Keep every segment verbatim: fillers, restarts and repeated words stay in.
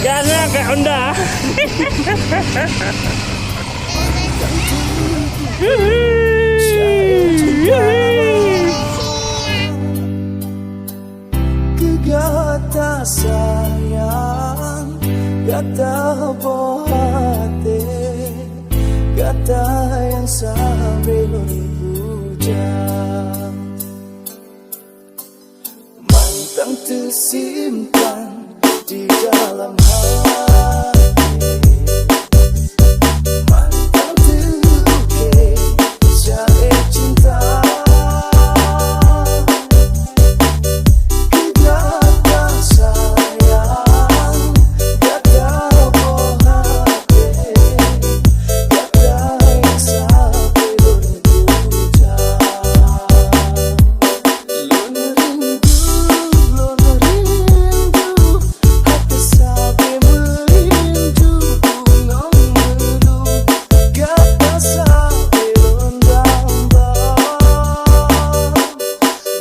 Karena Kak Honda. Keu gata sayang, gata boh até, gata nyang sabe lôn puja. Mantong teusimpan di dalam hati. Mantong teuukir sya'ir cinta. Keu gata sayang, gata boh até, gata nyang sabe lôn puja. Lôn rindu, lôn rindu, até sabe meulindu, bungong meulu, gata sabe lôn damba.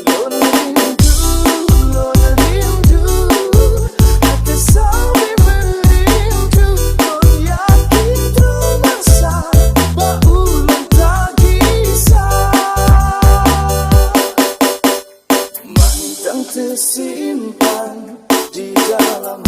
Lôn rindu, lôn rindu, até sabe meulindu, lôn yakin teuma sa bak ulôn tagisa. Mantong teusimpan di dalam